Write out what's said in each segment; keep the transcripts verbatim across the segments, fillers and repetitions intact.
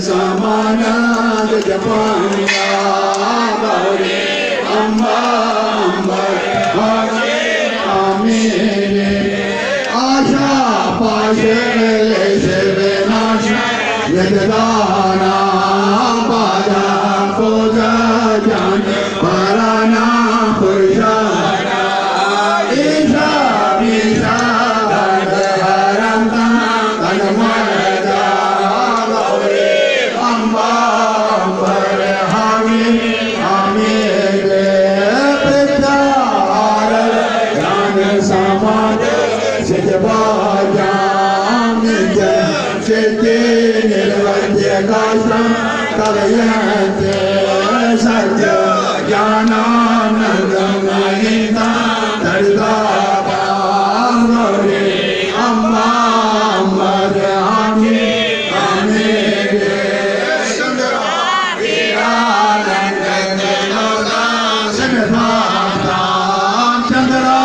समानंद जपंगा गौरी अम्बा अम्बर हरे आमीरे। आशा पाशे लेसे विनाश विद्वाना बाधा कोजा जान पराना पुरुषा ईशा ईशा हरंता कनमजा गौरी अम्बा अम्बर हामी हामी दे प्रचार ज्ञान समाज सिजबा जाम सिद्धि निर्वज्य काष्ठं कलयन्ते सत्य ज्ञानानन्दमयिता तरितापां गौरी अम्बा अम्बर हामी हामी दे चंद्रा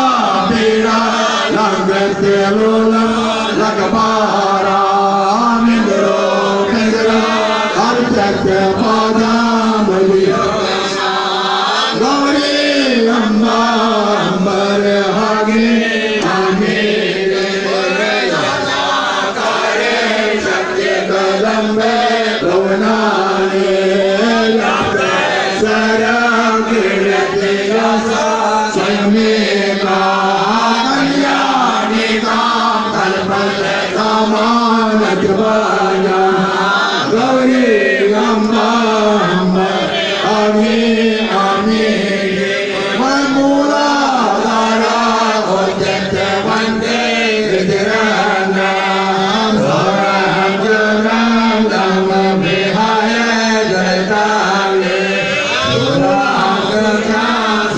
पीड़ा लंगते लोला लकबारा मिंद्रो पिंद्रा हर चक पादा बलियो गौरी अम्बा अम्बर हागे आगे कदम पवनाने सरा कीर्तिया समी का कल्याणी का कल्पत कामानत बना गौरी अम्बा अम्बर आमी आमी मूलाधारा होते वंदे वितराणां सोहं जनानां विहाय जगतानि सुराकृता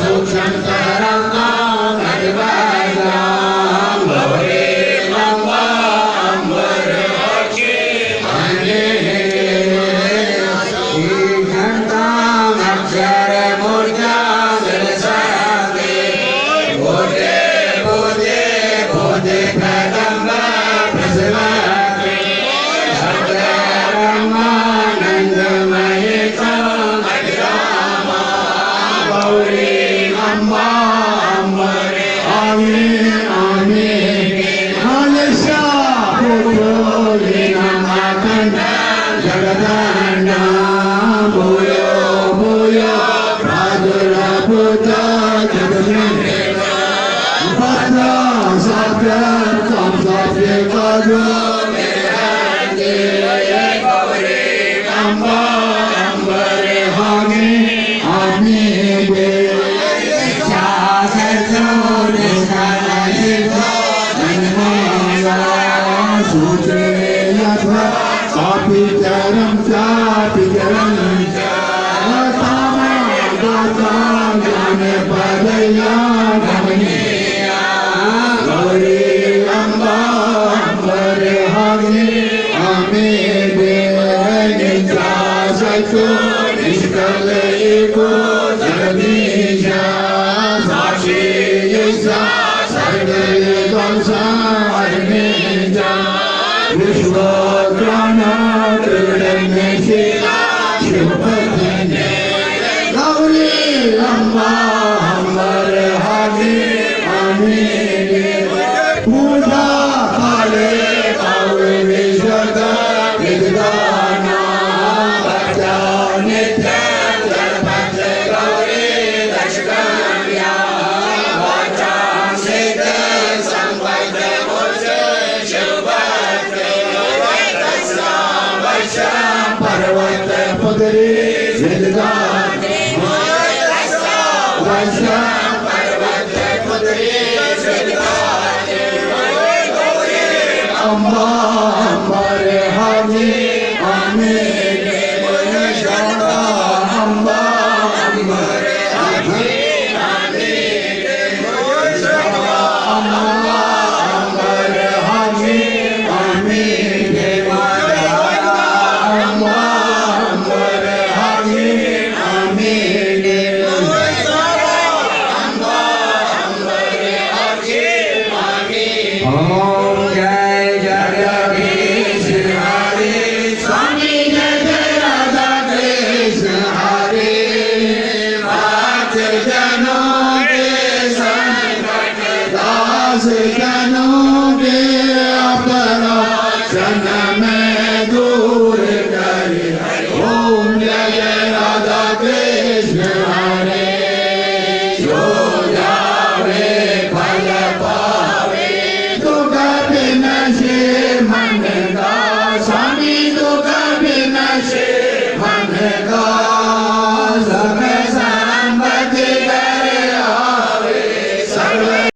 सूक्ष्मतरंगां कटिबद्धां गौरीमम्बाम्बरहरि श्रीकान्तामक्षरमूर्तिं शिरसा ते भूते भूते भूते कदम्बप्रसभाते भक्तब्रह्मानन्दमयेशं गौरी अम्बा अम्बर आमी आमी आलस्या पुत्रो लीनमाकण्ठ जगदण्डा भूयो भूयो प्रादुर्भूता जगमे भद्रा सत्य संसत्य काजो अम्बा अम्बर हागे आमी दे सूत्रे यथा कापि चरं चापि चरं च तामा गाता ज्ञान पदया गमनीया गौरी अम्बा अम्बर हागे आमी दे नित्या सचो निष्कल एको जगदीशा साक्षी यैसा सर्ववेदं सारणे जा विश्वत्राणा त्रिगुणमेशिता शिवपत्नी गौरी अम्बा अम्बर हागे आमी पूजा काले पावे विश्वदा विद्वाना भक्ता नित्य गणपत गौरी दशकर्या वाचा सिद्ध संपद मोक्ष शिवभक्त पर्वत पुत्री विद्वान वैश्या पर्वत पुत्री अम्बा अम्बर हागे आमी अम्बा अम्बर हागे आमी अम्बा अम्बर हागे आमी अम्बा अम्बर हागे आमी ओम जय जगदीश हरे स्वामी जय जय जनों के अपराध क्षण में दूर करे। ओम जय जय राधा कृष्ण हरे। जो जावे फल पावे, दुख बिनसे मन का। स्वामी दुख बिनसे मन का। सुख संपत्ति घर आवे, सर्व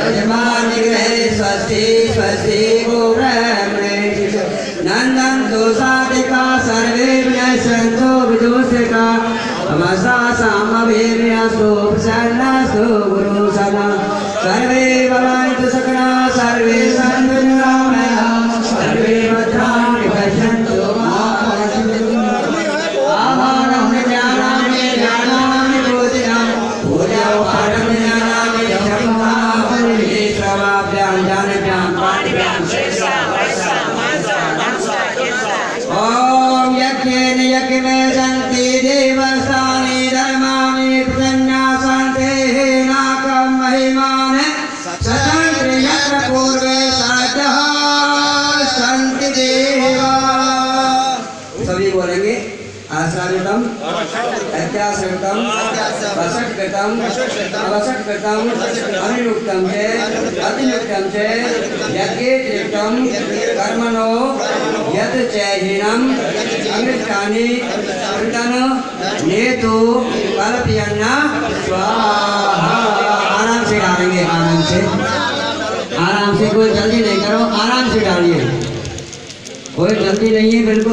यजमानगृहे स्वस्ति स्वस्ति गो ब्राह्मणेभ्यः। नन्दन्तु साधिका सर्वे विनश्यन्तु विदूषका। नमस्तासामभिर्विनस्तु प्रसन्नस्तु गुरु सदा। सर्वे भवन्तु सुखिनः सर्वे सन्तु निरामयाः। सर्वे भद्राणि पश्यन्तु मा कश्चित् दुःखं। आहारं न जानामि जानामि भोजनं पूजा पाठं न जानामि जपं तपं। सर्वाभ्यां जानेभ्यां पाठेभ्यां ॐ यज्ञेन यज्ञमे सन्ति देवस्थाने धर्माणि प्रसन्ना सन्ति नाकं महिमान ससन्ति यत्र पूर्वे सज्जः सन्ति देवा। सभी बोलेंगे। आसनायुतम अत्यासनयुतम वसटगतम अवसटगतम अनुयुक्तं च अतियुक्तं च यज्ञेतिरिक्तं कर्मणो यत् चैहिनम् अमृतानि कृतन नेतु कल्पयन्ना स्वाहा। आराम से डालेंगे, आराम से, आराम से, कोई जल्दी नहीं करो, आराम से डालिए, कोई जल्दी नहीं है, बिल्कुल।